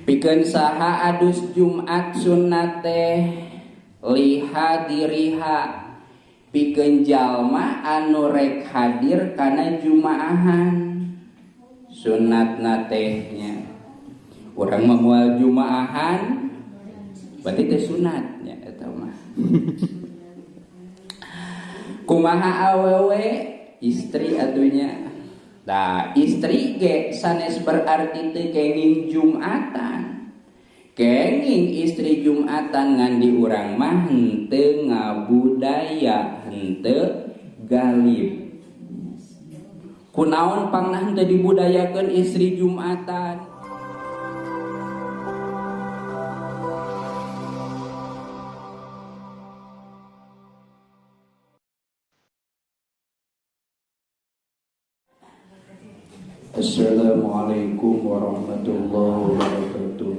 Pikeun saha adus Jumat sunat teh lihadiriha pikeun jalma anu rek hadir kana jumaahan sunatna teh nya. Urang mah moal jumaahan berarti teh sunat nya eta mah. Kumaha awewe istri atunya. Nah, istri ge sanes berarti teu kenging Jumatan. Kenging istri Jumatan ngan di urang mah henteu ngabudaya, henteu galib. Kunaon pangna henteu dibudayakeun istri Jumatan? Assalamualaikum warahmatullahi wabarakatuh.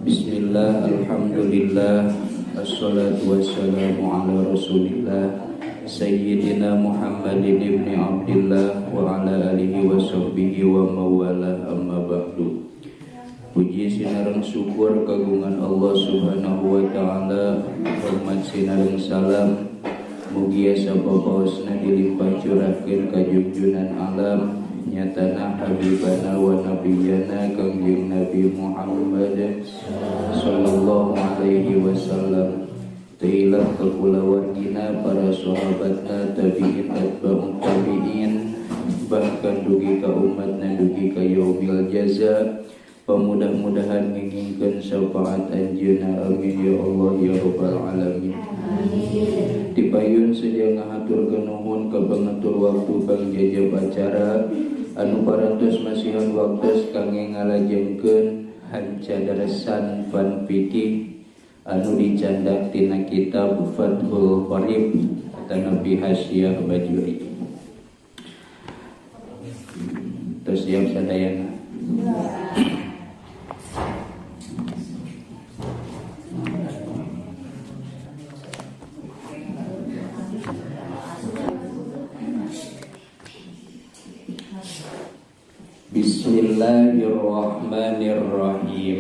Bismillah, alhamdulillah, assalatu wassalamu ala rasulillah Sayyidina Muhammadin ibni Abdillah wa ala alihi wa sahbihi wa mawalah, amma ba'du. Puji sinareng syukur kagungan Allah subhanahu wa ta'ala, hormat sinareng salam mugia sababaosna dilimpah curahkeun ka junjunan alam nyatana habibana wa nabiyana kangjeng Nabi Muhammad sallallahu alaihi wasallam. Teulah ka kulawargina para sahabatna tabi'in atba'ut tabi'in bahkan dugi ka umatna dugi ka yaumil jaza. Pemudah-mudahan ngingingkeun syafaat anjeunna, amin ya Allah ya rabbal alamin. Dipayun sedia ngahaturkeun nuhun ka pangatur waktu pangjajab acara anu parantos masihan waktos kangge ngalajengkeun hancadaresan fan fikih anu dicandak tina kitab Fathul Qorib atanapi Hasyiah Bajuri. Tos siap sadayana. Bismillahirrahmanirrahim.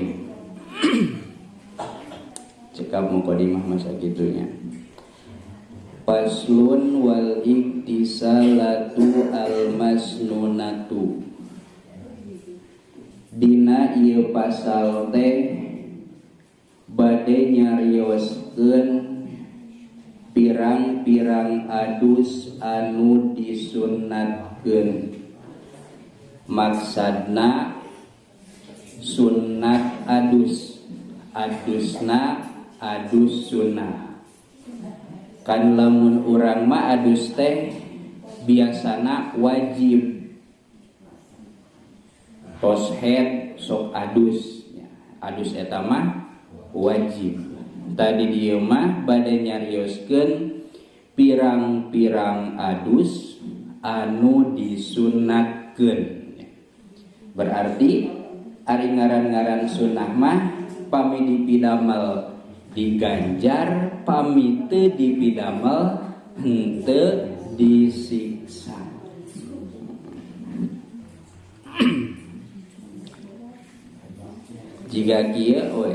Cekap mukadimah masa gitunya. Faslun wal iktisalatu al masnunatu. Dina ieu pasal teh bade nyarioskeun pirang-pirang adus anu disunatkeun. Maksudna sunat adus, adusna adus sunnah. Kan lamun urang mah adus teh biasana wajib. Tos head sok adus, adus eta mah wajib. Tadi dieu mah bade nyarioskeun pirang-pirang adus anu disunatkeun. Berarti ari ngaran-ngaran sunnah mah pami dipidamel diganjar, pami teu dipidamel henteu disiksa. Jika kieu we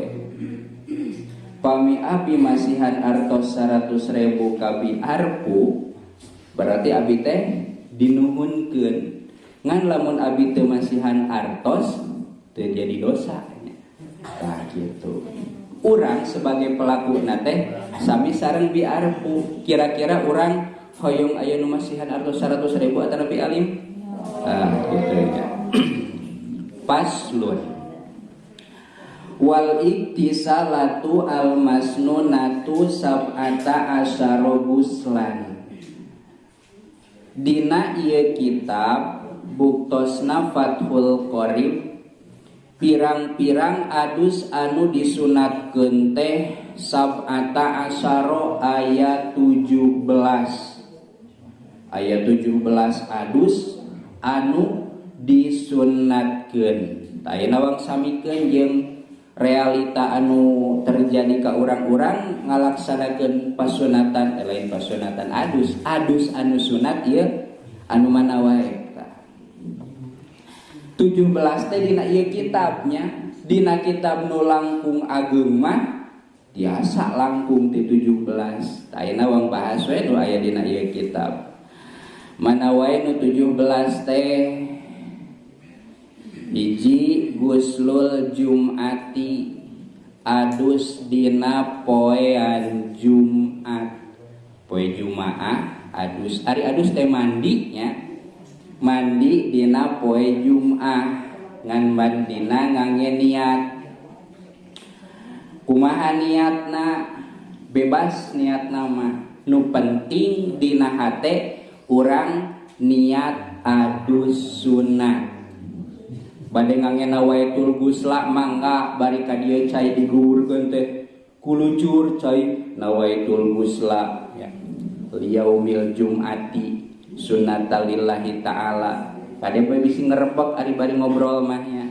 pami abi masihan artos 100.000 ka bi arpu, berarti abi teh dinuhunkeun. Ngan lamun abi teu masihan artos teu jadi dosa. Tah kitu. Urang sebagai pelaku na teh sami sareng bi arpu. Kira-kira urang hoyong aya nu masihan artos 100.000 atawa bi alim? Tah kitu ya. Paslon. Wal iktisalatu al masnunatu sab'ata asyara guslan. Dina ieu kitab buktosna Fathul Qorib pirang-pirang adus anu disunatkeun teh sab'ata asyara ayat 17. Ayat 17 adus anu disunatkeun. Tah ayeuna wangsamikeun jeung realita anu terjadi ka urang-urang ngalaksanakeun pasunatan, lain pasunatan adus, adus anu sunat ieu anu mana wae. 17 teh dina ieu kitabnya, dina kitab nu langkung ageung mah biasa langkung ti 17. Ayeuna wang bahas we nu aya dina ieu kitab. Mana wae nu 17 teh? Hiji, guslul jumati, adus dina poean Jumat. Poe Jumaah adus, ari adus teh mandi nya, mandi dina poe Jumaah ngan mandina ngangge niat. Kumaha niatna? Bebas niatna mah, nu penting dina hate urang niat adus sunat. Bade ngangge nawaitul gusla mangga, bari ka dieu cai diguburkeun teh kulucur cai nawaitul gusla ya liyaumil jum'ati sunnatalillahi ta'ala. Kade bae bisi ngerebek ari bari ngobrol mah nya.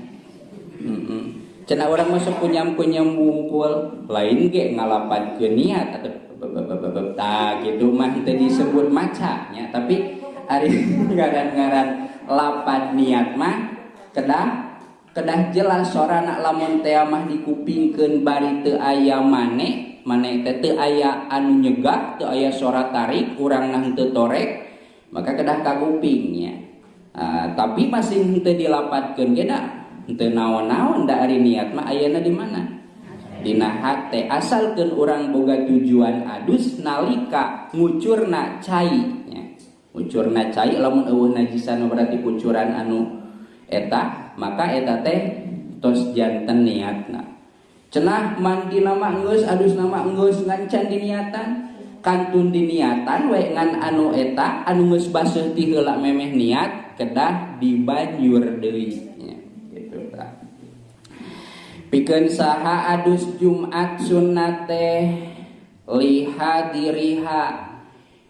Cenah urang mah sok kunyam-kunyam wungkul, lain ge ngalapadkeun niat atau tah kitu mah teu disebut maca nya, tapi ari ngaran-ngaran lapad niat mah kedah jelas sorana. Lamun teh mah dikupingkeun bari teu aya mane, mane teh teu aya anu nyegah, teu aya sora tarik, urang nah teu torek, maka kedah kakupingnya. Tapi masih henteu dilapatkeun ge da henteu naon-naon, da ari niat mah ayana di mana? Dina hate. Asalkeun urang boga tujuan adus nalika ngucurna cai nya. Ngucurna cai lamun eueuh najisan berarti kucuran anu eta, maka eta teh tos janten niatna. Cenah mandi nama geus, adus nama geus, ngan can diniatan, kantun diniatan we ngan anu eta anu geus baseuh ti heula memeh niat kedah dibanjur deui nya kitu tah. Pikeun saha adus Jumat sunat teh? Lihadiriha,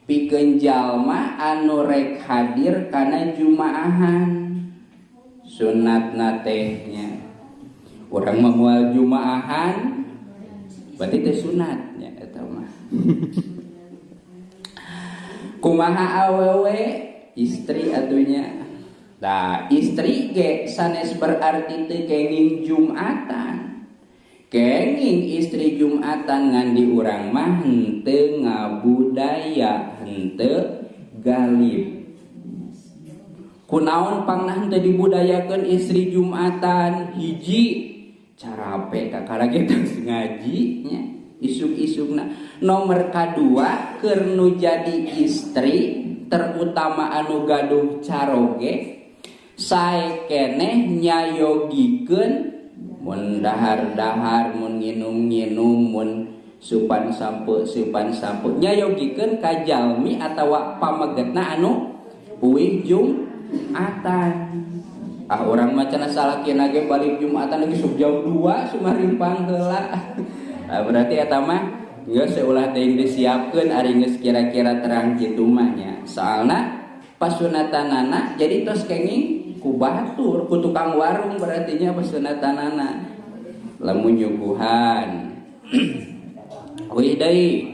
pikeun jalma anu rek hadir kana jumaahan sunatna teh nya. Urang mah moal jumaahan berarti teh sunat nya eta mah. Kumaha awewe? Istri atunya. Nah, istri ge sanes berarti teu kenging Jumatan. Kenging istri Jumatan, ngan di urang mah henteu ngabudaya, henteu galib. Kunaon pangna henteu dibudayakeun istri Jumatan? Hiji, carape kakara ge tos ngaji nya isuk-isukna. Nomor kadua, keur nu jadi istri terutama anu gaduh caroge sae keneh nyayogikeun mun dahar-dahar, mun nginum-nginum, mun supan sampe supan sampe, nyayogikeun ka jalmi atawa pamegetna anu uih Jumatan. Ah, urang mah cenah salakina ge balik Jumatan lagi sok jam 2 sumarimpang heula. Nah, berarti eta mah geus ulah teuing disiapkeun ari geus kira-kira terang kitu mah nya. Soalna pasunatanana jadi tos kenging ku batur, ku tukang warung berarti nya pasunatanana. Lamun nyuguhan. Wih deui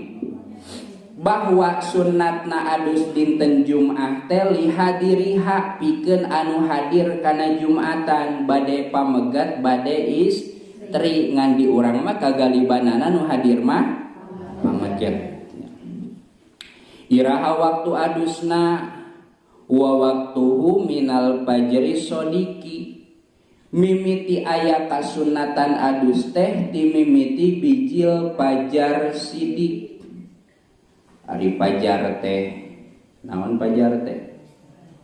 bahwa sunnatna adus dinten Jumat teh lihadiriha, pikeun anu hadir kana Jumatan, bade pamegat bade istri, ngan di urang mah kagalibanana nu hadir mah pamegat. Iraha waktu adusna? Wa waktuhu minal fajri sodiki, mimiti aya kasunatan adus teh timimiti bijil fajar sidik. Ari fajar teh naon? Fajar teh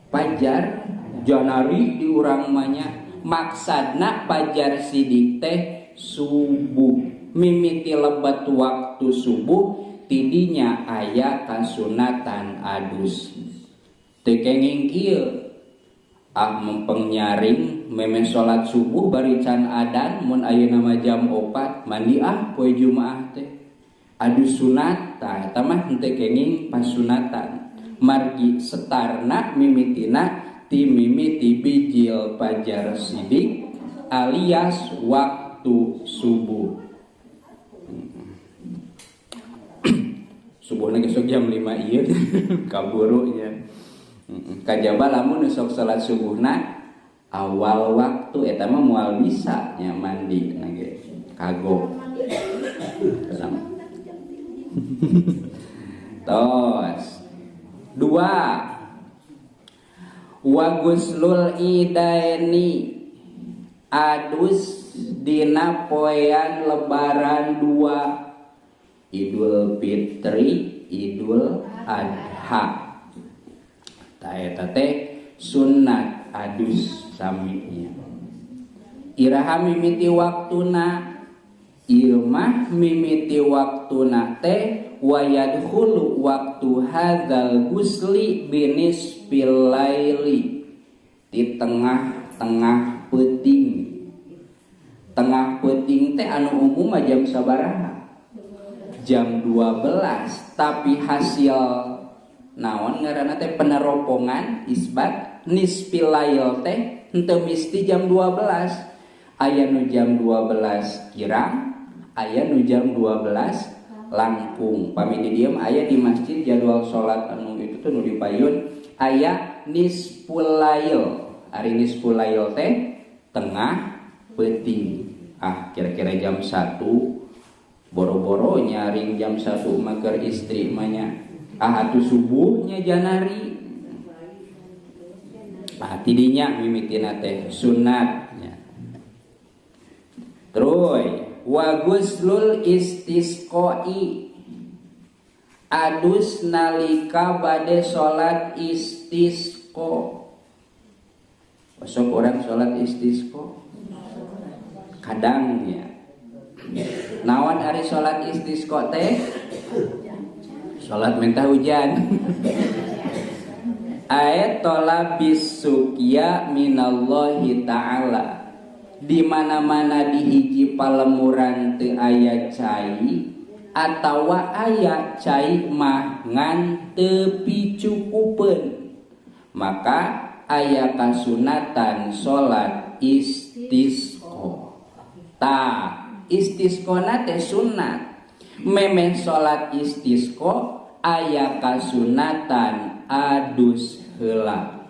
fajar janari di urang mah nya. Maksadna fajar sidik teh subuh, mimiti lebet waktu subuh tidinya aya kasunatan adus. Teu kenging kieu, ah, mempeng nyaring memeh salat subuh bari can adan, mun ayeuna mah jam 4, mandi ah, poe Jumaah teh adus sunat. Tah, eta mah henteu kenging pasunatan, margi setarna mimitina ti mimiti bijil fajar sidik alias waktu subuh. Subuhna ge sok jam 5 ieu kaburu nya, kajaba lamun sok salat subuhna. Awal waktu eta mah moal bisa nya mandi na ge kagok. Tos. Dua, wa guslul idaini adus dina poean lebaran dua, Idul Fitri, Idul Adha. Ta eta teh sunat adus saminya. Iraha mimiti waktuna, ieu mah mimiti waktuna teh wayadkhulu waktu hadzal gusli binisfil laili, di tengah-tengah peuting. Tengah peuting teh anu umum mah jam sabaraha? Jam 12, tapi hasil naon ngaranna teh peneropongan isbat nisfil lail teh henteu mesti jam 12. Aya nu jam 12 kirang, aya nu jam 12 langkung. Pami di dieu aya di masjid jadwal salat anu itu tuh nu di payun aya nisful lail. Ari nisful lail teh tengah peuting. Ah, kira-kira jam 1 boro-boro nyaring jam 1 mah keur istri mah nya. Ah, atuh subuhnya janari. Ah, tidinya mimitina teh sunatnya. Terus wa guslul istisqai adus nalika bade salat istisqa. Sok orang salat istisqa kadang ya. Naon ari salat istisqa teh? Salat minta hujan. Ayat tolabis sukya minallahi ta'ala. Di mana-mana di hiji palemuran teu aya cai atawa aya cai mah ngan teu picukupeun, maka aya kasunatan salat istisqa. Tah, istisqona teh sunat. Memeh salat istisqa aya kasunatan adus heula.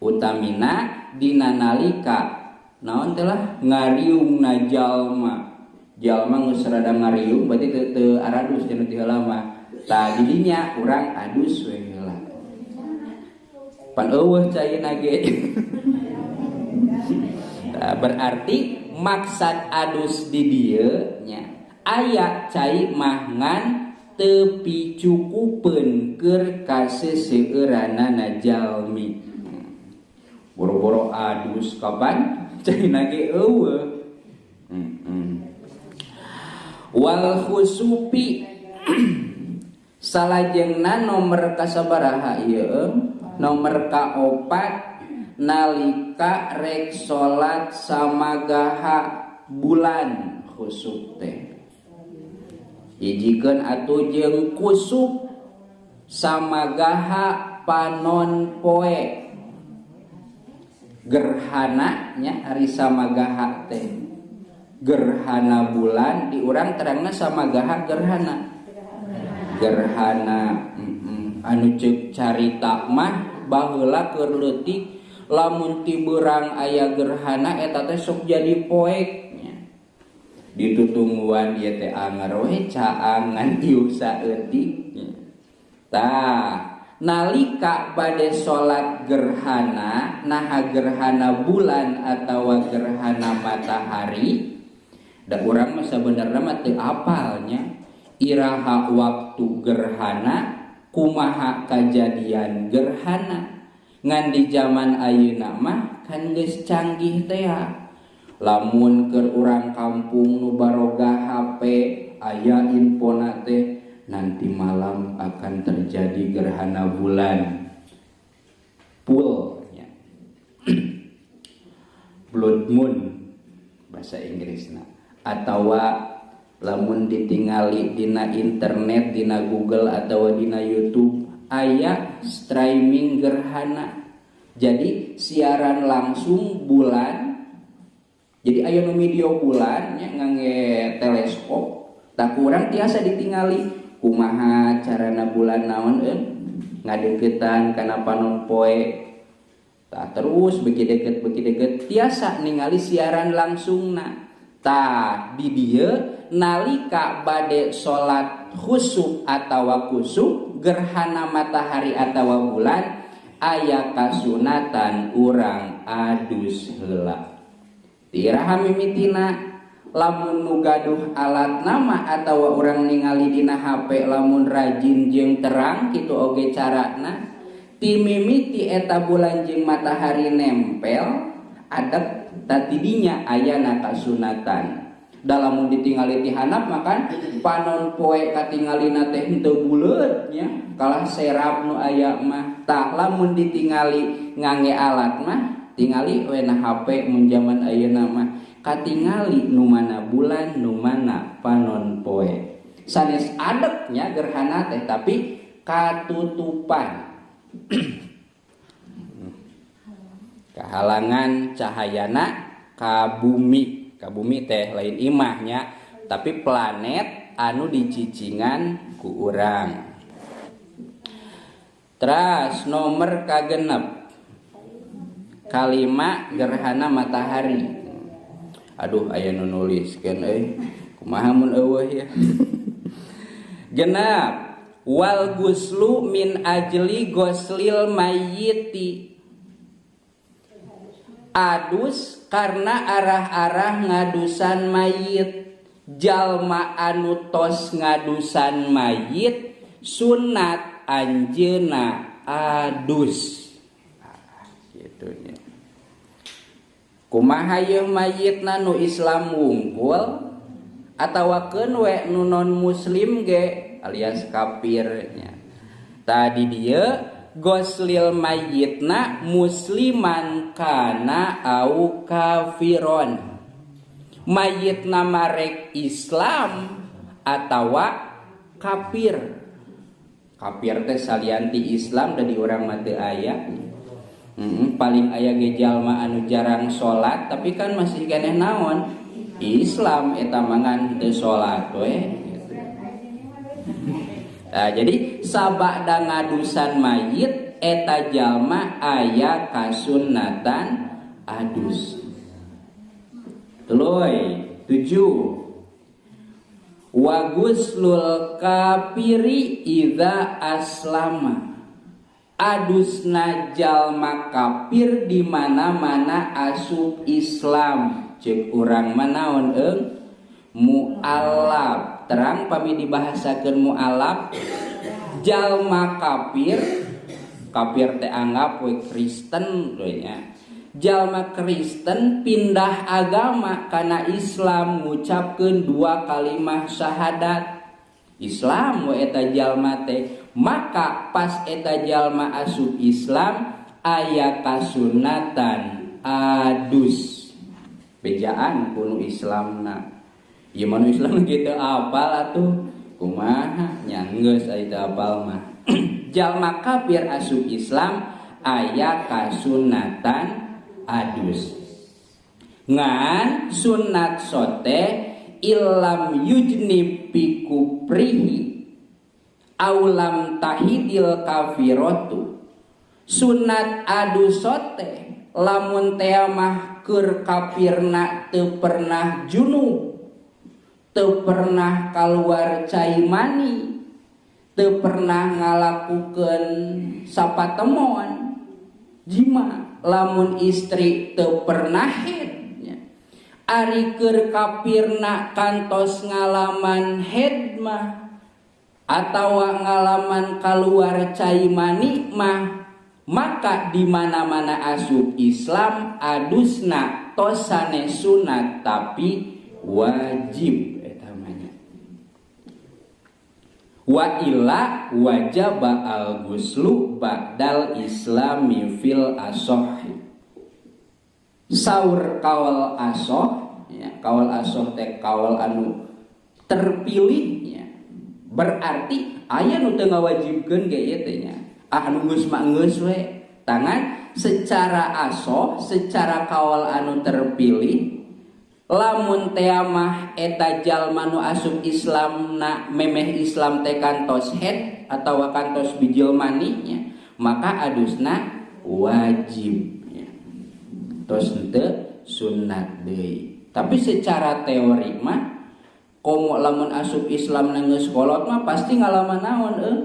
Utamina dina nalika naon teh lah ngariungna jalma. Jalma geus rada ngariung berarti teu aradus cenah ti heula mah. Tah didinya urang adus we heula. Pan eueuh caina ge. Tah berarti maksad adus di dieu nya aya cai mah ngan teu picukupeun keur kaseseueuranana jalmi. Boro-boro adus kapan caina ge eueuh. Wal khusupi salajengna nomor kasabaraha ieu nomor kaopat nalika rek salat samagaha bulan khusuf teh. Hijikeun atuh jeung kusuf samagaha panon poe. Gerhana nya ari samagaha teh. Gerhana bulan di urang terangna samagaha gerhana. Gerhana anu ceuk carita mah baheula keur leutik lamun ti beurang aya gerhana eta teh sok jadi poek nya. Ditutungguan ieu teh anger we caang ngan ieu saeutik nya. Tah, nalika bade salat gerhana, naha gerhana bulan atawa gerhana matahari, da urang mah sabenerna mah teu apal nya. Iraha waktu gerhana, kumaha kajadian gerhana. Ngan di zaman ayeuna mah kan geus canggih teh. Lamun keur urang kampung nu baroga HP aya infona teh nanti malam akan terjadi gerhana bulan. Full nya. Blood moon bahasa Inggrisna. Atawa lamun ditingali dina internet, dina Google atawa dina YouTube aya streaming gerhana. Jadi siaran langsung bulan. Jadi aya nu video bulan nya ngangge teleskop. Tak kurang tiasa ditingali kumaha carana bulan naon ngadeukeutan kana panon poe. Tah terus beuki deket tiasa ningali siaran langsungna. Tah di dieu nalika bade salat khusuf atawa kusuf gerhana matahari atawa bulan aya kasunatan urang adus heula. Tiraha mimitina lamun nu gaduh alat nama atawa urang ningali dina HP lamun rajin jeung terang kitu oge carana ti mimiti eta bulan jeung matahari nempel adep tatidinya ayana kasunatan. Dalamun ditingali ti handap makan panon poe katingalina teh henteu buleut nya kalah serap nu aya mah. Tah lamun ditingali ngangge alat mah tingali we na HP mun jaman ayeuna mah katingali nu mana bulan nu mana panon poe. Sanes adepnya gerhana teh tapi katutupan. Kahalangan cahayana ka bumi. Ka bumi teh lain imahnya tapi planet anu dicicingan ku urang. Teras nomor kagenep kalima gerhana matahari. Aduh aya nu nuliskeun euy. Kumaha mun eueuh ya. Genap wal guslu min ajli goslil mayyiti. Adus karena arah-arah ngadusan mayit. Jalma anu tos ngadusan mayit sunat anjeuna adus. Gitu nya. Kumaha yeuh mayitna nu Islam wungkul atawa keun we nu non muslim ge alias kafir nya. Tadi dieu goslil mayitna musliman kana au kafiron. Mayitna marek Islam atawa kafir. Kafir teh salianti Islam dari urang mah teu aya. Paling aya ge jalma anu jarang salat tapi kan masih keneh naon Islam eta mangan teu salat we gitu. Nah, jadi sabada ngadusan mayit eta jalma aya kasunatan adus. Tuluy 7 wa guslul kafiri idza aslama. Adusna jalma kafir di mana-mana asup Islam. Cek urang manaon eung mualaf. Terang pami dibahasakeun mualaf jalma kafir, kafir teh anggap we Kristen we nya. Jalma Kristen pindah agama kana Islam ngucapkeun dua kalimah syahadat Islam we eta jalma teh, maka pas eta jalma asup Islam aya kasunatan adus. Bejaan kuno Islamna. Ieu mah Islam kitu apal atuh kumaha nya geus aya teu apal mah. Jalma kafir asup Islam aya kasunatan adus. Ngan sunat sote illam yujnib bi kuprihi aulam tahidil kafiratu. Sunat adus sote lamun teh mah keur kafirna teu pernah junub, teu pernah kaluar cai mani, teu pernah ngalakukeun sapatemon jima, lamun istri teu pernah haid nya. Ari keur kafirna kantos ngalaman haid mah atawa ngalaman kaluar cai mani mah, maka di mana-mana asup Islam adusna tosane sunat tapi wajib eta mah nya. Wa illa wajaba al ghuslu ba'dal islami fil asoh. Saur kaul asoh ya, kaul asoh teh kaul anu terpilihnya. Berarti aya nu teu ngawajibkeun ge ieu teh nya. Ah nu geus mah geus we. Tangan secara asoh, secara kaul anu terpilih, lamun teh mah eta jalma nu asup Islam na memeh Islam teh kantos head atawa kantos bijil maninya, maka adusna wajib. Tos henteu sunat deui. Tapi secara teori mah komo lamun asup Islam geus kolot mah pasti ngalaman naon euy?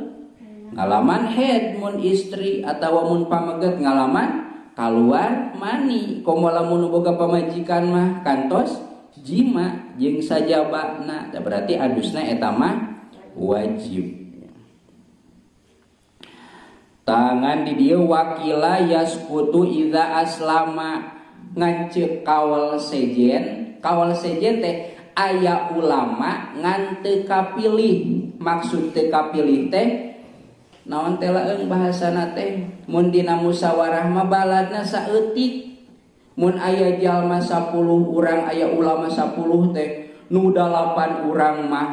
Ngalaman head mun istri atawa mun pameget ngalaman kaluar mani. Komo lamun boga pamajikan mah kantos jima jeung sajabana. Berarti adusna eta mah wajib. Tangan di dieu wakila yasqutu idza aslama ngan ceuk kawal sejen. Kawal sejen teh aya ulama ngan teu kapilih. Maksud teu kapilih teh naon teh laeung bahasana teh mun dina musyawarah mah baladna saeutik. Mun aya jalma 10 urang aya ulama 10 teh nu 8 urang mah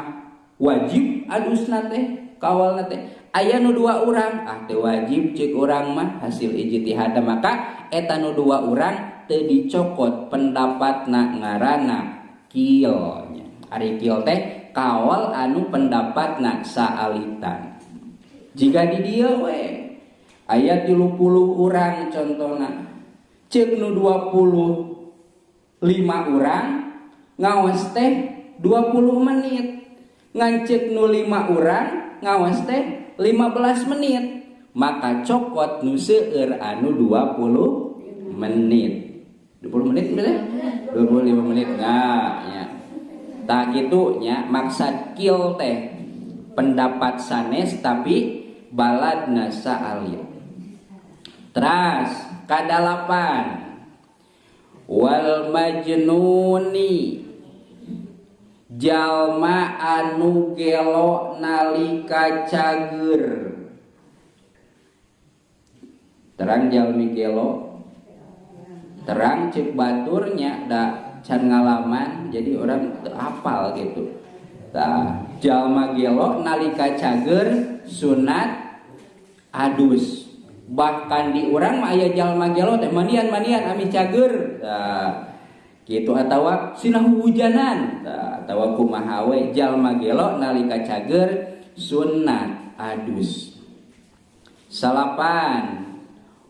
wajib adusna teh kawalna teh. Aya nu 2 urang ah teu wajib ceuk urang mah hasil ijtihad, maka eta nu 2 urang teu dicokot pendapatna ngaranna kil. Ari kil teh kawal anu pendapatna saalitan. Jika di dieu we aya 30 urang contona ceuk nu 25 urang ngaos teh 20 menit, ngan ceuk nu 5 urang ngaos teh 15 menit, maka cokot nu seueur anu 20 menit. 20 menit bener? 25 menit. Nah, nya. Tah kitu nya maksad kil teh pendapat sanes tapi baladna saalit. Teras kadalapan wal majnuni jalma anu gelo nalika cager. Terang jalmi gelo, terang cek baturnya da can ngalaman jadi orang teu apal gitu. Tah jalma gelo nalika cager sunat adus. Bahkan di urang mah aya jalma gelo teh manian-manian ami cager. Tah gitu atawa sinah hujanan. Tah atawa kumaha we jalma gelo nalika cager sunat adus. Salapan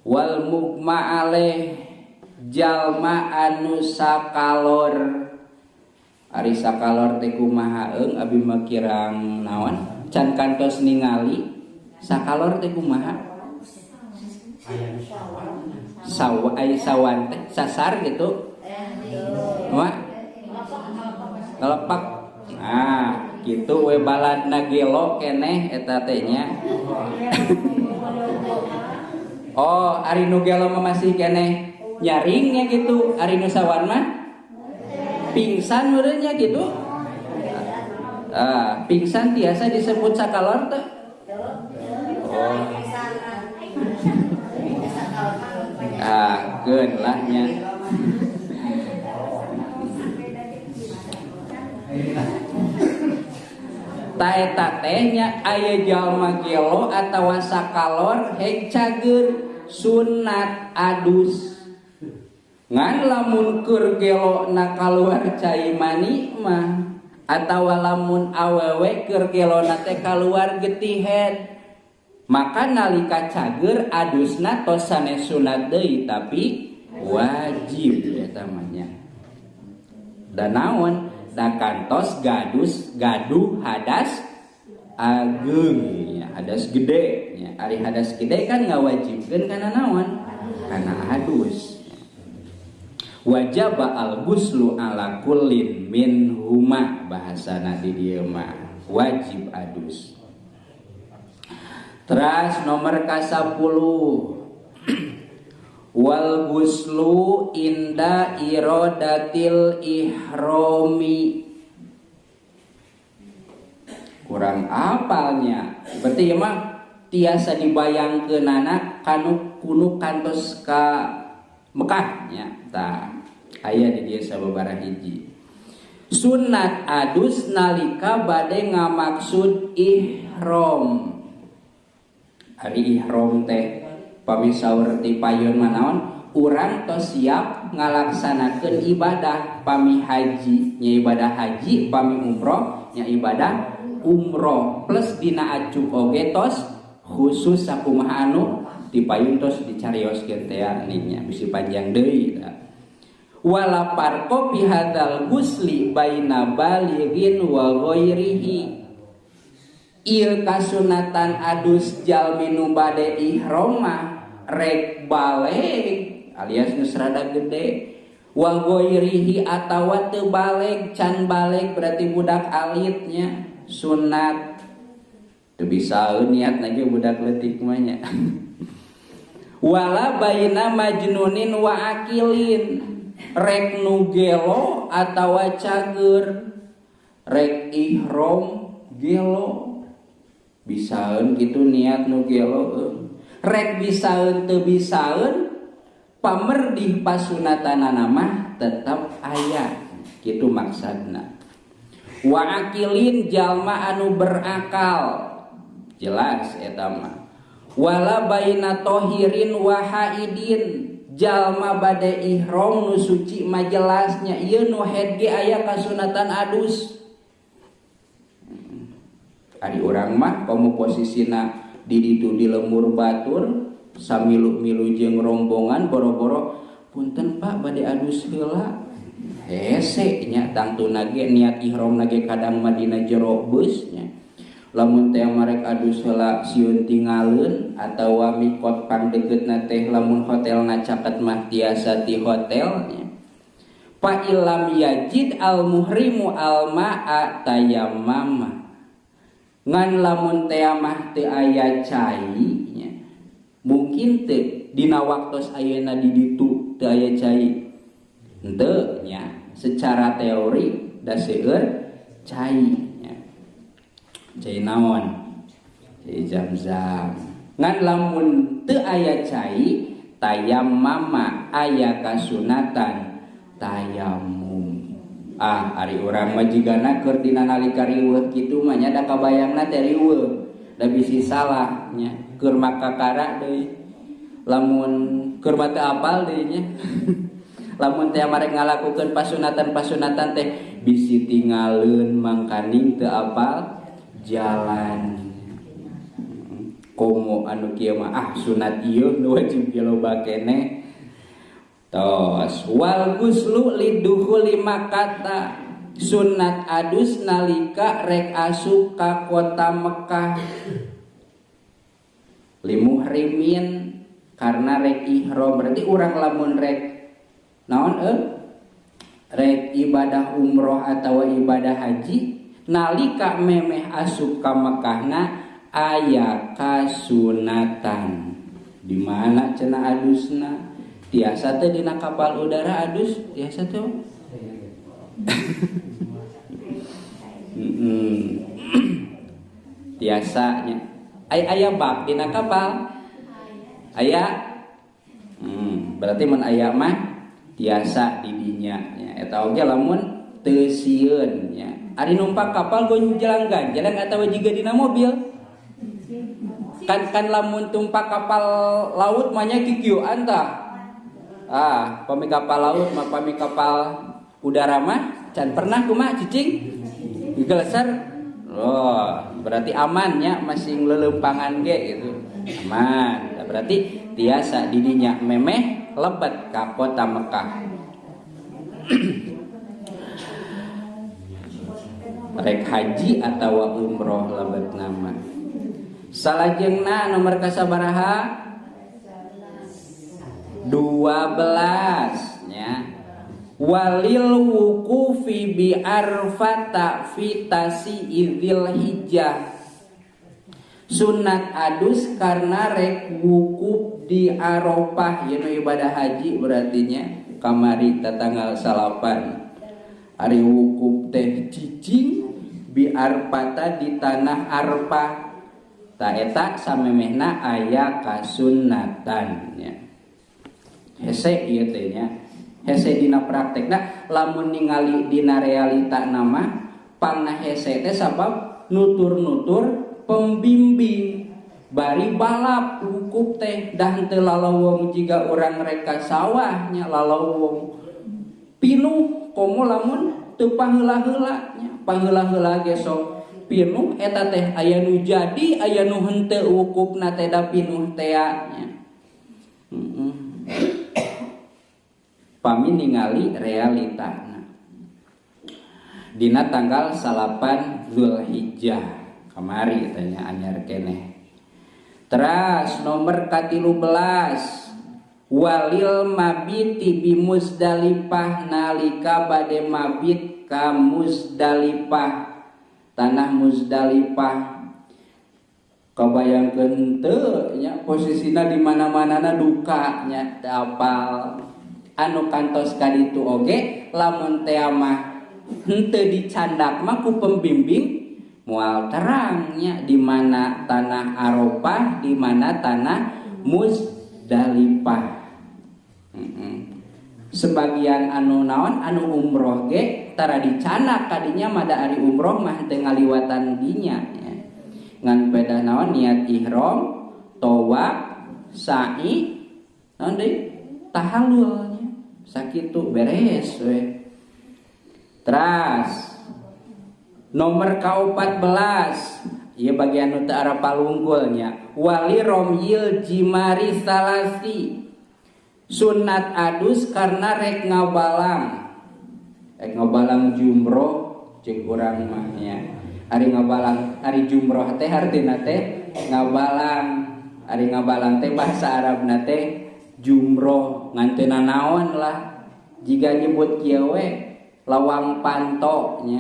wal mugma alaih jalma anu sakalor. Ari sakalor teh kumaha eung abi mah kirang naon can kantos ningali sakalor teh kumaha? Sawa ai sawan teh sasar gitu. Wah. Ngelepak. Nah, gitu we baladna gelo keneh eta teh nya. Oh, ari nu gelo mah masih keneh nyaringnya gitu, ari nu sawan mah pingsan meureunnya gitu. Ah, pingsan tiasa disebut sakalor teh? Oh. Ah, keun lah nya. Ta eta teh nya aya jalma gelo atawa sakalor hek cager sunat adus. Ngan lamun keur gelo na kaluar cai mani mah atawa lamun awewe keur gelo na teh kaluar getihead, maka nalika cager adusna tos sanes sunat deui tapi wajib eta mah nya. Da naon? Da kantos gadus gaduh hadas ageung nya, hadas gede nya. Ari hadas gede kan ngawajibkeun kana naon? Kana adus. Wajaba al-ghuslu ala kullin min huma bahasana di dieu mah wajib adus. Teras nomor ka-10 wal ghuslu inda iradatil ihromi. Kurang apalnya berarti ieu mah tiasa dibayangkeunana kanu kunu kantos ka Mekah nya. Tah aya di dieu sababaraha hiji sunat adus nalika bade ngamaksud ihram. Ari ihram teh pami saur ti payun mah naon? Urang tos siap ngalaksanakeun ibadah pami haji nya ibadah haji, pami umroh nya ibadah umroh plus dina acuk oge tos khusus sakumaha anu di payun tos dicarioskeun teh nya bisi panjang deui tah. Wala parqo bi hadzal ghusli baina balighin wa ghairihi. Ieu kasunatan adus jalmi nu bade ihram mah rek baleg alias geus rada gede, wa ghairihi atawa teu baleg, can baleg berarti budak alitnya sunat. Teu bisa niat lagi budak leutik mah nya. Wala baina majnunin wa akilin, rek nu gelo atawa cager, rek ihram gelo bisaeun kitu niat nu gelo, rek bisaeun teu bisaeun pamerdih pasunatanana mah tetep aya kitu maksudna. Wa akilin jalma anu berakal jelas eta mah. Wala baina tohirin wa haidin, jalma bade ihram nu suci mah jelasnya ieu nu haid ge aya kasunatan adus. Ari urang mah komo posisina di ditu di lemur batur samilu-milu jeung rombongan boro-boro punten Pak bade adus heula hese nya tangtuna ge niat ihramna ge kadang mah dina jero beus nya. Lamun teh marek adus heula sieun tingaleun atawa mikot pangdekeutna teh lamun hotelna caket mah tiasa ti hotel nya. Fa illam yajid al muhrimu al ma'a tayammama, ngan lamun teh mah teu aya cai nya, mungkin teu dina waktos ayeuna di ditu teu aya cai henteu nya, secara teori da seueur cai nya, cai naon, cai zam-zam. Ngan lamun teu aya cai tayammama aya kasunatan tayamum. Ah ari urang mah jigana keur dina nalika riweuh kitu mah nya da kabayangna teh riweuh da bisi salah nya, keur makakara deui lamun keur mah teu apal deui nya. Lamun teh marek ngalakukeun pasunatan-pasunatan teh bisi tingaleun mangkaning teu apal jalan. Komo anu kieu mah ah sunat ieu nu wajib ge loba keneh. Tos wal ghuslu lidukhuli Makkah, sunat adus nalika rek asup ka kota Mekah. Limuhrimin karena rek ihram, berarti urang lamun rek naon rek ibadah umroh atawa ibadah haji nalika memeh asup ka Mekahna aya kasunatan. Di mana cenah adusna? Tiasa teh dina kapal udara adus, tiasa teh. Tiasa nya. Aya bak dina kapal? Aya. Berarti mun aya mah tiasa di dinya nya. Eta oge lamun teu sieun nya. Ari numpak kapal gonjlang ganjlang atawa jiga dina mobil. Kan lamun tumpak kapal laut mah nya kikieuan tah. Ah, pami kapal laut mah pami kapal udara mah can pernah kumaha cicing? Geleser. Oh, berarti aman nya masih leuleumpangan ge gitu. Aman. Nah, berarti tiasa di dinya memeh lebet ka kota Mekah. Rek haji atawa umroh lebet nama. Salajengna nomor kasabaraha? 12 nya. Walil wuqufi bi arfata fi tasi'il hijjah, sunat adus karena rek wukuf di Arafah yen ibadah haji berartinya kamari tanggal 9 ari wukuf teh cicing bi arfata di tanah Arafah ta eta samemehna aya kasunatan nya. Hese ieu teh nya, hese dina praktekna lamun ningali dina realita nama pangna hese teh sabab nutur-nutur pembimbing bari balap wukuf teh dah teu lalawong jiga urang rek ka sawah nya lalawong pinuh komo lamun teu paheula-heula nya, paheula-heula ge sok pinuh eta teh aya nu jadi aya nu henteu wukufna teh da pinuh tea nya. Pami ningali realitana dina tanggal 9 Zulhijjah kamari tanya anyar keneh. Teras nomor ka-13 walil mabiti bi Muzdalifah nalika bade mabit ka Muzdalifah, tanah Muzdalifah. Kabayangkeun teu nya posisina di mana-manana duka nya teu apal. Anu kantos ka ditu oge lamun teh mah henteu dicandak mah ku pembimbing moal terang nya di mana tanah Arafah, di mana tanah Muzdalifah. Sebagian anu naon anu umroh ge tara dicandak kadinya mah da ari umroh mah teu ngaliwatan dinya nya. Ngan pedah naon niat ihram, tawaf, sa'i, naon deui? Tahallul nya. Sakitu beres we. Teras nomor ka-14 ieu bagian nu teu arapal wungkulnya wali romyil jimari salasi sunat adus karena rek ngabalang jumroh jeung urang mah nya. Ari ngabalang ari jumroh teh artina teh ngabalang, ari ngabalang teh bahasa Arabna teh jumroh ngan teu nanaon lah jiga nyebut kieu we lawang panto nya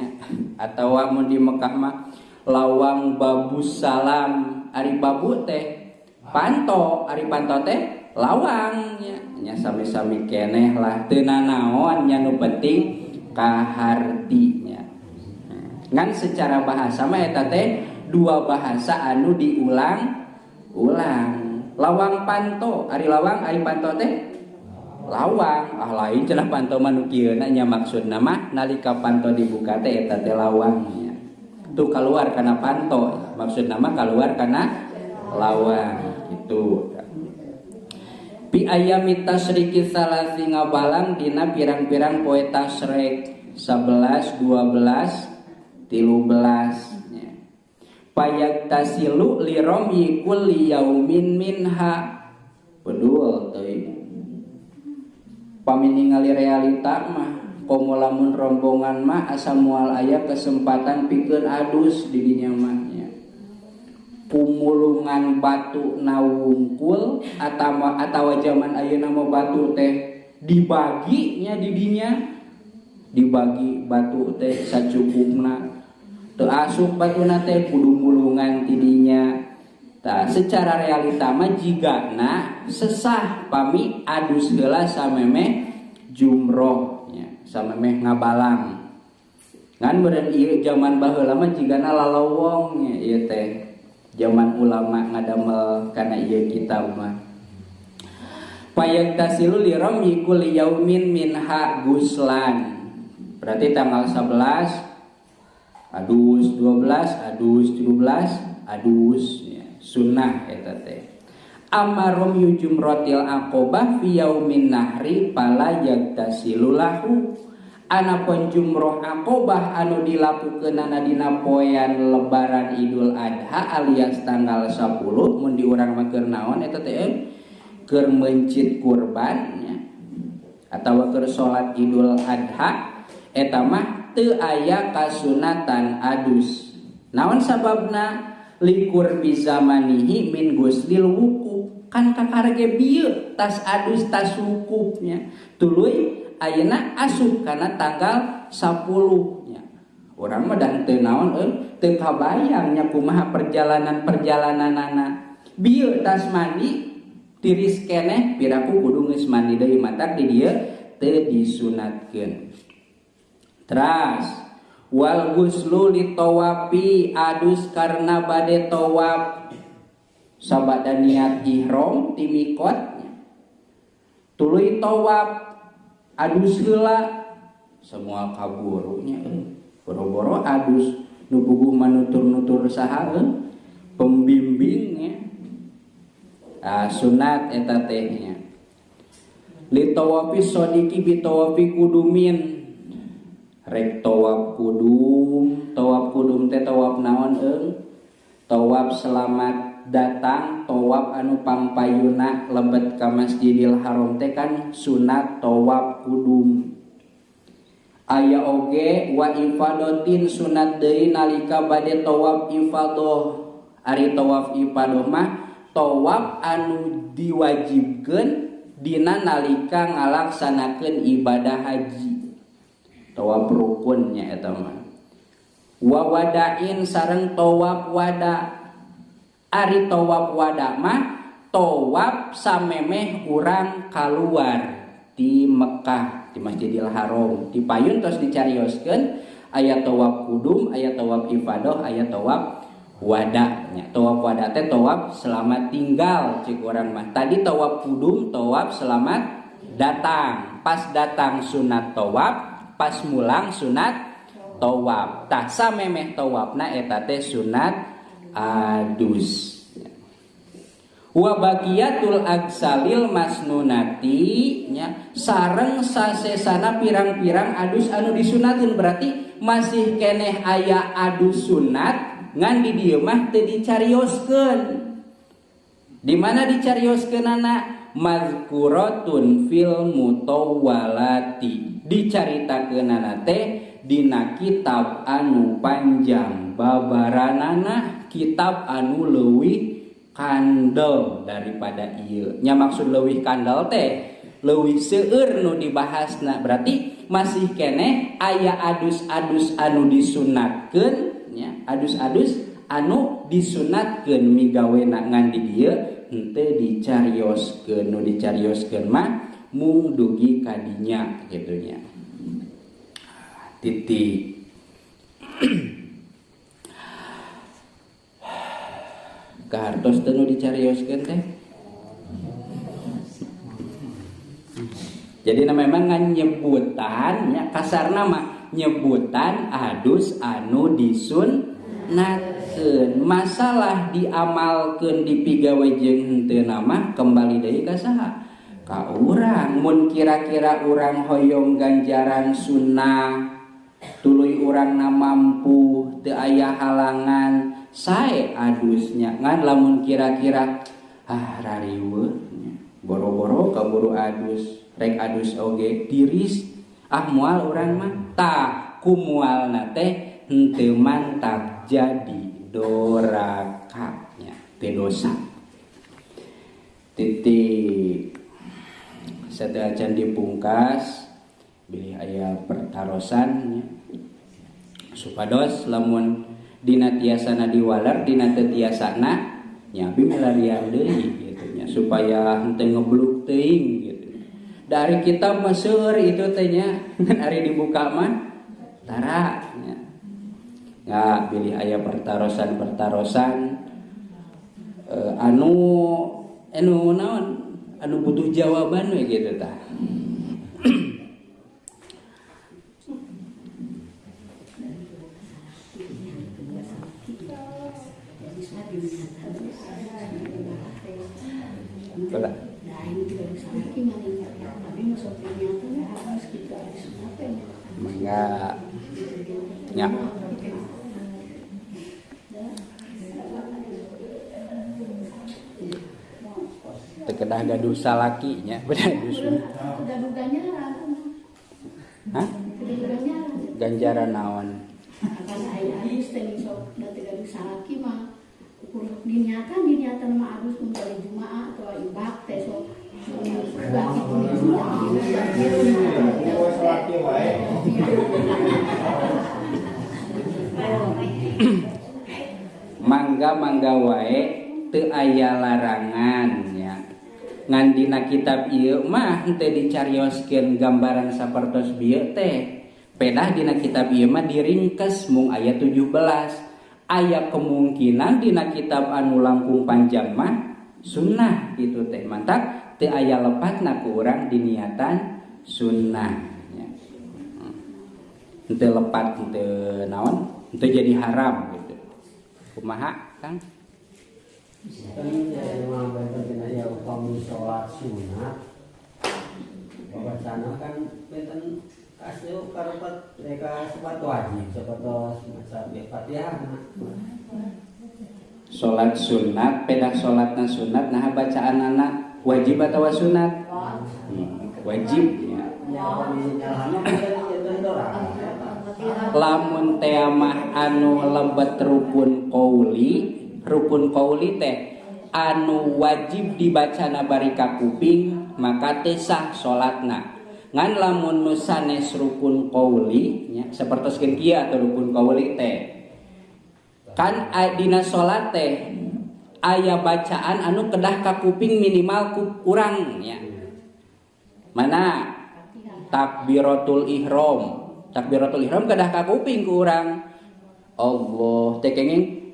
atawa mun di Mekah mah lawang babus salam, ari babu teh panto, ari panto teh lawang nya, nya sami-sami keneh lah teu nanaon nya nu penting kaharti nya. Ngan secara bahasa mah eta teh dua bahasa anu diulang-ulang. Lawang panto, ari lawang ari panto teh lawang, ah lain cenah panto mah nu kieu nya maksudna mah nalika panto dibuka teh eta teh lawangnya. Tuh keluar kana panto, maksudna mah keluar kana lawang gitu. Bi ayami tasyriki salasi ngabalang dina pirang-pirang poe tasyrik 11, 12, 13 nya. Payagtasilu liromi kulli yaumin minha. Bedul teuing. Pami ningali realita mah komo lamun rombongan mah asa moal aya kesempatan pikeun adus di dinya mah nya. Pumulungan batu nawungkul atawa zaman ayeuna mah batu teh dibagi nya di dinya, dibagi batu teh sacukupna teu asup batuna teh kudu mulungan ti dinya. Tah secara realita mah jigana sesah pami adus heula samemeh jumroh nya, samemeh ngabalang. Ngan meureun ieu zaman baheula mah jigana lalowong nya ieu teh. Zaman ulama ngadamel kana ieu kitab mah. Payagtasilu liramyi kulli yaumin minha guslan. Berarti tanggal 11 adus, 12 adus, 13 adus ya. Sunnah eta teh. Amarum yujumrotil aqobah fi yaumin nahri fala yagtasilu lahu. Anapun jumroh aqobah anu dilakukeunana dina poean lebaran Idul Adha alias tanggal 10 mun di urang mah keur naon eta teh keur meuncit kurban nya atawa keur salat Idul Adha eta mah teu aya kasunatan adus. Naon sababna? Likur bizamanihi min guslil wukuf. Kan kakarege bieu tas adus tas wukufnya. Tuluy ayeuna asup kana tanggal 10 nya. Urang mah dah teu naon euy, teu kabayang nya kumaha perjalanan-perjalananana. Bieu tas mandi tiris keneh piraku kudu geus mandi deui matak di dieu teu disunatkeun. Teras wal guslu litawafi adus karena bade tawaf sabada niat ihram ti mikot tuluy tawaf adus heula semua kaburunya boro-boro adus nu puguh manutur-nutur saha pembimbingnya sunat eta teh nya litawafi sodiki bitawafi kudumin rek tawaf kudum teh tawaf naon eung tawaf selamat sunat datang tawaf anu pampayuna lebet ka Masjidil Haram teh kan sunat tawaf kudum. Aya oge wa ifadotin sunat deui nalika bade tawaf ifadoh. Ari tawaf ifadoh mah tawaf anu diwajibkeun dina nalika ngalaksanakeun ibadah haji. Tawaf rukun nya eta mah. Wa wadain sareng tawaf wada. Ari tawaf wada mah tawaf samemeh urang kaluar di Mekah, di Masjidil Haram. Di payun tos dicarioskeun aya tawaf kudum, aya tawaf ifadoh, aya tawaf wada nya. Tawaf wada teh tawaf selamat tinggal cik urang mah. Tadi tawaf kudum tawaf selamat datang. Pas datang sunat tawaf, pas mulang sunat tawaf. Tah samemeh tawafna eta teh sunat adus. Wa baqiyatul agsalil masnunati nya sareng sasesana pirang-pirang adus anu disunatin, berarti masih keneh aya adus sunat ngan di dieu mah teu dicarioskeun. Di mana dicarioskeunana? Mazkuratun fil mutawwalati. Dicaritakeunana teh dina kitab anu panjang babaranana, kitab anu leuwih kandel daripada ieu. Nya maksud leuwih kandel teh leuwih seueur nu dibahasna, berarti masih keneh aya adus-adus anu disunatkeun nya, adus-adus anu disunatkeun migawena ngan di dieu henteu dicarioskeun. Nu dicarioskeun mah mung dugi kadinya kitu nya. Titik. Kahartos teh nu dicarioskeun teh. Jadi memang ngan nyebutan nya, kasarna mah nyebutan adus anu disunatkeun. Masalah diamalkeun dipigawe jeung henteu mah kembali deui ka saha? Ka urang. Mun kira-kira urang hoyong ganjaran sunnah, tuluy urangna mampu teu aya halangan, sae adusnya. Ngan lamun kira-kira ah rariweuh boro-boro kaburu adus, rek adus oge tiris, ah moal urang mah. Tah kumualna teh henteu mantap jadi doraka nya, teu dosa. Titik. Sateuacan dipungkas bilih aya pertarosan nya. Supados lamun dina tiasana diwaler dina teu tiasana nya abi milarian deui kitu nya, supaya henteu ngebluk teuing gitu. Dari kitab mah seueur itu teh nya, ngan ari dibuka mah tara nya. Nga bilih aya pertarosan-pertarosan anu anu naon anu butuh jawaban we gitu tah. Mangga nya. Teu kedah gaduh salaki nya, bener dusun. Gaduh ganjaran. Hah? Ganjaran naon? Kan aya hadis teh sok da teu gaduh salaki mah ukur diniatan mah adus mun bari jumaah atau ibak teh sok. Mangga-mangga wae teu aya larangan nya. Ngan dina kitab ieu mah henteu dicarioskeun gambaran sapertos bieu teh. Pedah dina kitab ieu mah diringkes mung aya 17. Aya kemungkinan dina kitab anu langkung panjang mah sunnah gitu teh. Mantap teu aya lepatna ku urang diniatan sunnah nya. Henteu lepat henteu naon, henteu jadi haram gitu. Kumaha Kang? Kan ya benten ya upami salat sunat. Babacana kan benten kasih karupat mereka sepatu wajib, sepatu maca Fatihah. Salat sunat pedah salatna sunat nah bacaanana wajib atawa sunat? Wajib nya. Lamun teh mah anu lebet rukun qauli teh anu wajib dibacana bari ka kuping maka teh sah salatna. Ngan lamun nu sanes rukun qauli nya sapertoskeun kieu atuh rukun qauli teh. Kan dina salat teh aya bacaan anu kedah ka kuping minimal kurang nya. Mana takbiratul ihram. Takbiratul ihram kedah ka kuping ku urang. Allah teh kenging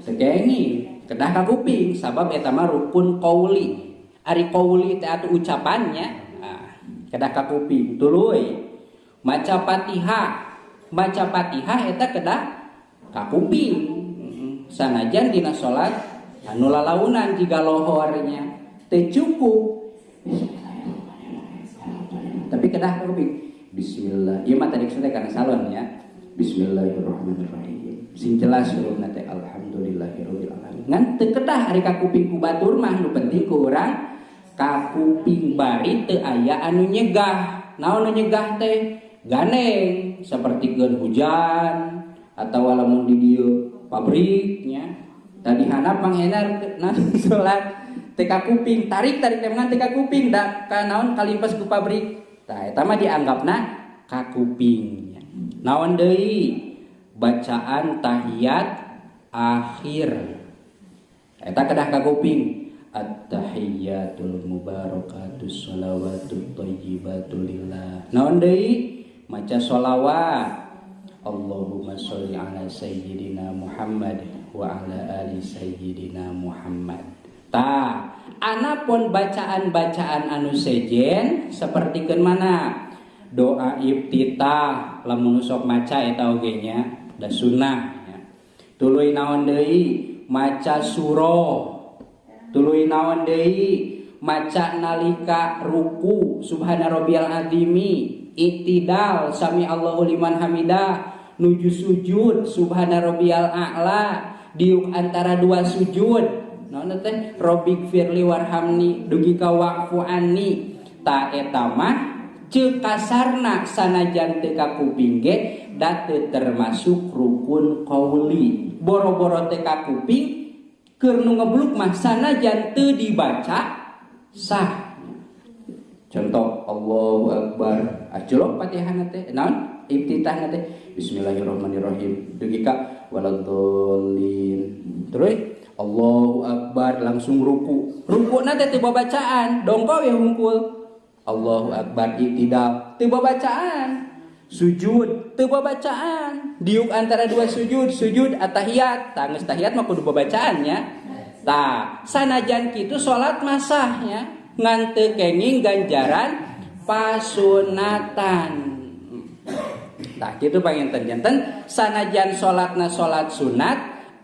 teh kenging kedah ka kuping sabab eta mah rukun qauli. Ari qauli teh atuh ucapannya nah, kedah ka kuping tuluy maca Fatihah. Maca Fatihah eta kedah ka kuping. Sanajan dina salat anu lalaunan jiga lohornya teu cukup. Tapi kedah ka kuping. Bismillah. Ieu mah tadi teh kana salon ya. Bismillahirrahmanirrahim. Sing jelas hurufna teh alhamdulillahirabbil alamin. Ngan teu kedah ari ka kuping ku batur mah nu penting ku urang ka kuping bari teu aya anu nyegah. Naon nu nyegah teh? Ganeng sapertikeun hujan atawa lamun di dieu pabriknya. Tadi handap manghenar nah salat teu ka kuping, tarik-tarik teh teu ka kuping da ka naon kalimpas ku pabrik. Tah eta mah dianggapna ka kuping. Naon deui? Bacaan tahiyat akhir. Eta kedah ka kuping. At-tahiyyatul mubarakatus sholawatut thayyibatul lillah. Naon deui? Maca sholawat. Allahumma sholli ala sayyidina Muhammad wa ala ali sayyidina Muhammad. Tah, anapun bacaan-bacaan anu sejen sapertikeun mana? Doa iftitah lamun sok maca eta oge nya da sunnah nya. Tuluy naon deui? Maca surah. Tuluy naon deui? Maca nalika ruku subhana rabbiyal azimi, iktidal sami Allahu liman hamidah, nuju sujud subhana rabbiyal a'la, diuk antara dua sujud. Naon teh? Rabbighfirli warhamni dugi ka wa'fu anni. Ta eta mah ceuk kasarna sanajan teu ka kuping ge da teu termasuk rukun qauli. Boro-boro teu ka kuping keur nu ngebluk mah sanajan teu dibaca sah. Contoh Allahu Akbar, aculok Fatihahna teh naon? Iftitahna teh bismillahirrahmanirrahim dugi ka waladhdallin. Terus Allahu Akbar langsung ruku. Rukuna teh teu babacaan, dongko we hungkul. Allahu Akbar iktidal, teu babacaan. Sujud teu babacaan. Diuk antara dua sujud, sujud atahiyat. Tah geus tahiyat mah kudu babacaan nya. Tah, sanajan kitu salat masah nya, ngan teu kenging ganjaran pasunatan. Tah kitu panginten-janten sanajan salatna salat sunat,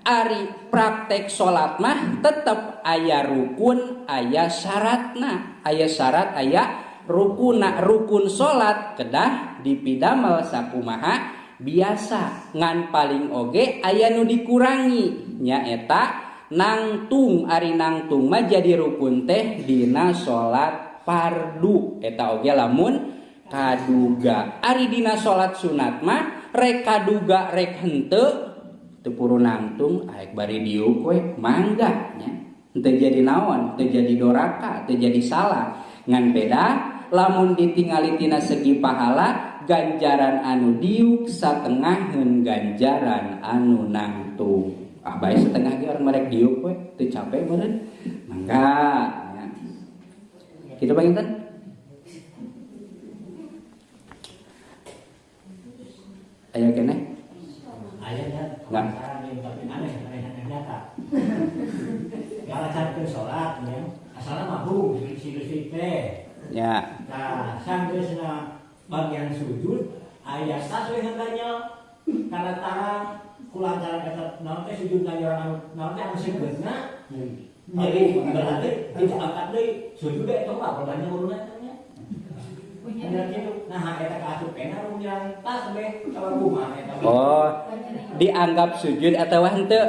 ari praktek salat mah tetep aya rukun, aya syaratna, aya syarat, aya rukuna. Rukun salat kedah dipidamel sakumaha biasa, ngan paling oge aya nu dikurangi nyaeta nangtung. Ari nangtung mah jadi rukun teh dina salat fardu, eta oge lamun kaduga. Ari dina salat sunat mah rek kaduga rek henteu teu puru nangtung, aek bari diuk we mangga nya, teu jadi naon, teu jadi doraka, teu jadi salah. Ngan beda lamun ditingali tina segi pahala, ganjaran anu diuk satengaheun ganjaran anu nangtung. Ah bae setengah ge orang merek diuk we teu capek meureun mangga nya. Kitu panginten. Aya keneh? Aya nya. Aneh nyata. Ngalacankeun salat nya, asalna mah hung si teh. Ya. Nah, sanggeusna bagian sujud aya tas we henteu karena tangan kulantaran eta naon teh sujud ka orang anu naon teh anu seugeutna. Jadi berarti diangkat deui sujud eta mah banyak uruna nya. Nah, eta kaasup ena runyang tas we kabar kumaha eta. Oh, dianggap sujud atau henteu?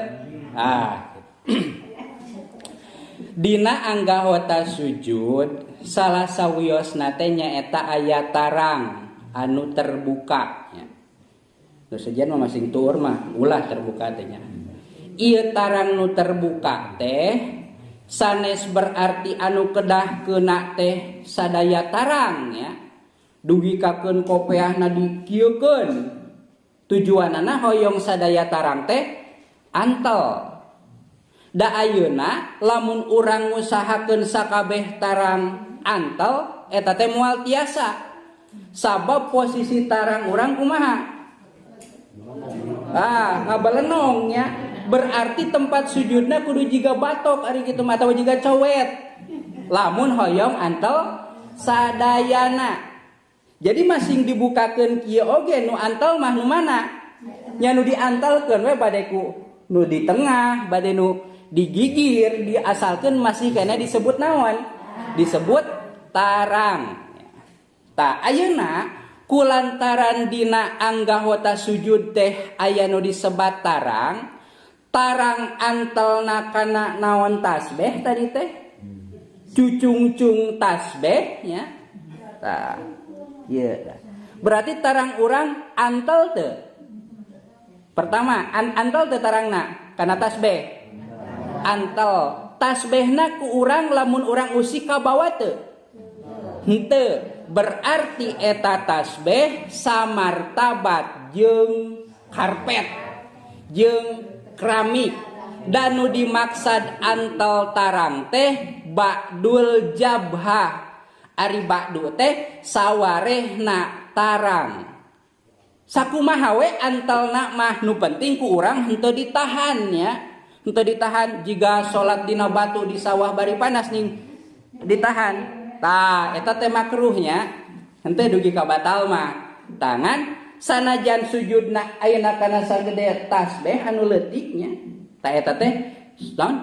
Ah. Dina anggahota sujud salah sawiosna teh nyaeta aya tarang anu terbuka nya. Nu sejen mah masing tuur mah ulah terbuka teh nya. Ieu tarang nu terbuka teh sanes berarti anu kedah keuna teh sadaya tarang nya. Dugi kakeun kopeahna dikieukeun. Tujuanana hoyong sadaya tarang teh antel. Da ayeuna lamun urang ngusahakeun sakabeh tarang antel eta teh moal tiasa. Sabab posisi tarang urang kumaha? Ah, ngabalenong nya. Berarti tempat sujudna kudu jiga batok ari kitu mah atawa jiga cowet. Lamun hoyong antel sadayana. Jadi masing dibukakeun kieu oge nu antel mah nu mana? Nya nu diantelkeun we bade ku nu di tengah, bade nu digigir, diasalkeun masih kena disebut naon? Disebut tarang. Tah ayeuna kulantaran dina anggahota sujud teh aya nu disebat tarang, tarang antelna kana naon tasbih tadi teh? Cucungcung tasbih nya. Tah, ieu berarti tarang urang antel teu? Pertama, antel teu tarangna kana tasbih? Antel. Tasbihna ku urang lamun urang usik ka bawa teu? Henteu. Berarti eta tasbih samartabat jeung karpet jeung keramik. Dan nu dimaksad antel tarang teh ba'dul jabhah. Ari ba'du teh sawarehna tarang. Sakumaha we antelna mah nu penting ku urang henteu ditahan nya. Henteu ditahan jiga salat dina batu di sawah bari panas ning ditahan. Tah eta teh makruhnya henteu dugi ka batal mah. Tangan sanajan sujudna ayeuna kana sagede tasbih anu leutik nya. Tah eta teh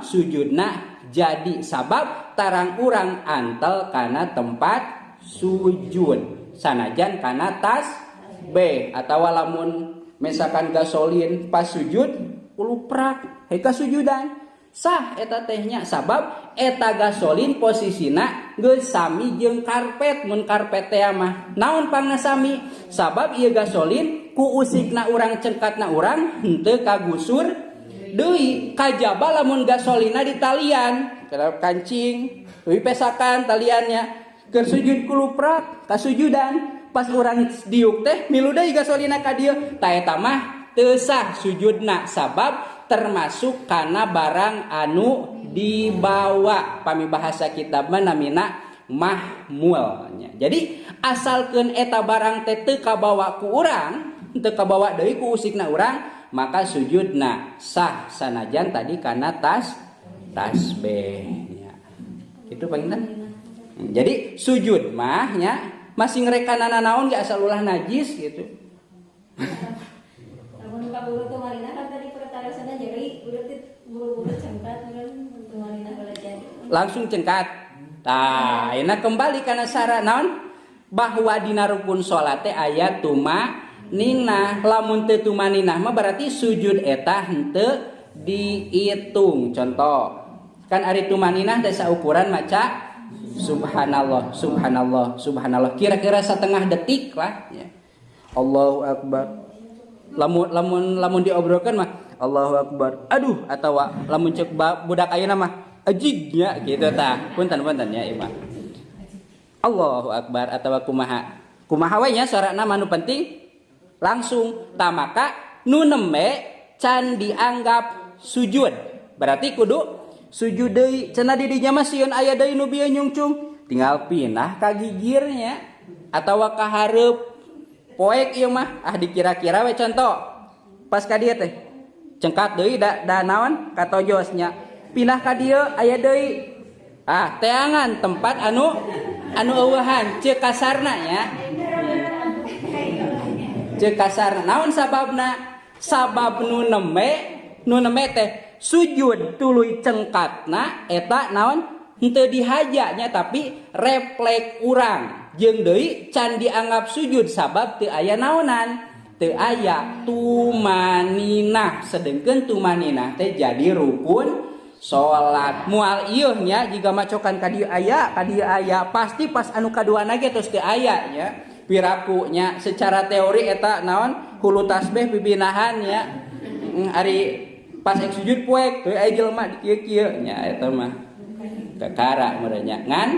sujudna jadi sabab tarang urang antel kana tempat sujud sanajan kana tasbih atawa lamun misalkan gasolin pas sujud uluprak heka sujudan sah eta tehnya sabab eta gasolin posisina geus sami jeung karpet. Mun karpet teh mah naon pangna sami sabab ieu gasolin ku usikna urang cengkatna urang henteu kagusur deui kajaba lamun gasolina di talian kancing deui pesakan taliannya keur sujud kuluprak kasujudan pas urang diuk teh milu deui gasolina ka dieu ta eta mah teu sah sujudna sabab termasuk kana barang anu dibawa. Pami bahasa kitab mah namina mahmul nya. Jadi asalkeun eta barang teh teu kabawa ku urang, teu kabawa deui ku usikna urang, maka sujudna sah sanajan tadi kana tasbih nya. Kitu panginten. Jadi sujud mah nya masih ngrekanana naon ge asal ulah najis gitu. Lamun kaburu tumarina kan tadi pertarasanna jadi berarti buru-buru cengkat kan tumarina heula jadi. Langsung cengkat. Tah, ayeuna kembali kana syarat naon? Bahwa dina rukun salat teh aya tumaninah. Lamun teu tumaninah mah berarti sujud eta henteu diitung. Contoh, kan ari tumaninah teh saukuran maca subhanallah, subhanallah, subhanallah. Kira-kira setengah detik lah ya. Allahu akbar. Lamun lamun lamun diobrolkeun mah Allahu akbar. Aduh atawa lamun cek budak ayeuna mah ajig nya gitu tah. Punten-punten ya ieu mah. Allahu akbar atawa kumaha. Kumaha we nya sorana mah nu penting langsung tah maka nu nembe can dianggap sujud. Berarti kudu sujud deui. Cenah di dinya mah sieun aya deui nu bieu nyungcung. Tinggal pindah ka gigirnya atawa ka hareup. Poek ieu mah ah dikira-kira we contoh. Pas ka dieu teh cengkat deui da naon katojos nya. Pindah ka dieu aya deui. Ah teangan tempat anu eueuhan ceuk kasarna nya. Ceuk kasarna naon sababna? Sabab nu nembe teh sujud tuluy cengkatna eta naon henteu dihaja nya tapi refleks urang. Jeung deui can dianggap sujud sabab teu aya naonan, Teu aya tumaninah, sedengkeun tumaninah teh jadi rukun salat. Moal ieuh nya jiga macokan ka dieu aya, pasti pas anu kaduana ge tos teu aya nya. Piraku nya secara teori eta naon hulu tasbih pibinahan nya. Ari pas ek sujud poek teu aya jelema di kieu-kieu nya eta mah kakara meureun nya. Ngan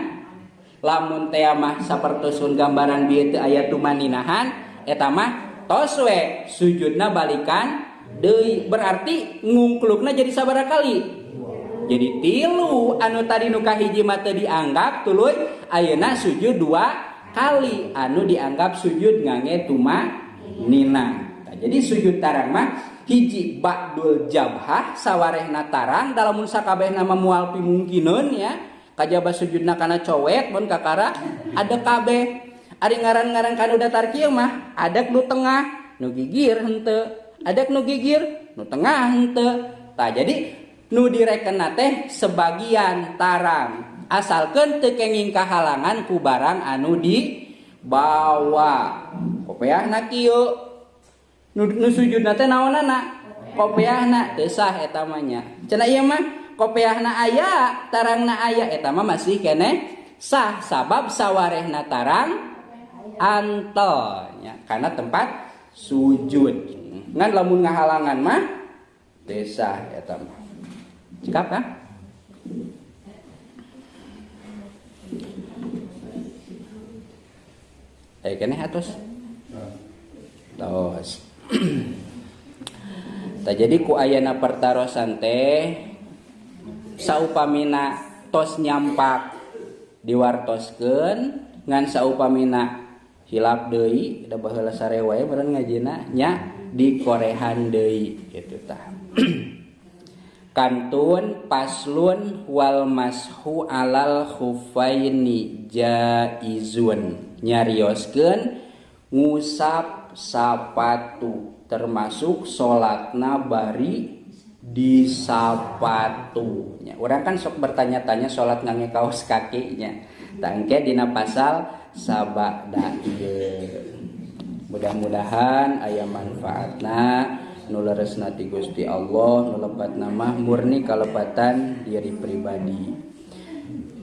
lamun teh mah sapertosun gambaran bieu teu aya tumaninahan eta mah tos we sujudna balikan deui, berarti ngungklukna jadi sabaraha kali? Jadi tilu. Anu tadi nu kahiji mah teu dianggap tuluy ayeuna sujud dua kali anu dianggap sujud ngange tumanina. Nah, jadi sujud tarang mah hiji ba'dul jabhah sawarehna tarang dalamun sakabehna mah moal pimungkineun ya kajaba sujudna kana cowek mun kakara ada kabeh. Ari ngaran-ngaran kanu datar kieu mah ada nu tengah nu gigir henteu, ada nu gigir nu tengah henteu. Tah jadi nu direkenna teh sebagian tarang asalkeun teu kenging kahalangan ku barang anu dibawa. Kopeahna kieu nu sujudna teh naonana? Kopeahna teu sah eta mah nya. Cenah ieu mah kopeahna aya, tarangna aya, eta mah masih keneh sah sabab sawarehna tarang antel nya karena tempat sujud. Ngan lamun ngahalangan mah teu sah eta mah. Cekap kan? Aya keneh atos. Tos. Tah jadi ku ayana pertarosan teh saupamina tos nyampak diwartoskeun ngan saupamina hilap deui da baheula sare wae meureun ngajina nya dikorehan deui kitu tah. Kantun paslun wal mashu alal khufaini jaizun, nyarioskeun ngusap sapatu termasuk salatna bari di sapatu nya. Urang kan sok bertanya-tanya salat ngangge kaos kaki nya. Tangke dina pasal sabada ieu. Mudah-mudahan aya manfaatna nu leresna ti Gusti Allah, nu lepatna mah murni kalepatan diri pribadi.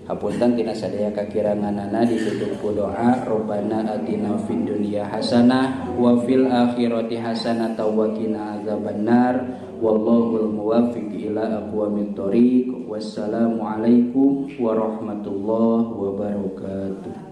Hapunten tina sadaya kakiranganana ditutup ku doa Robbana atina fid dunya hasanah wa fil akhirati hasanah wa qina azabannar. Wallahul muwaffiq ila aqwamit thoriq. Wassalamualaikum warahmatullahi wabarakatuh.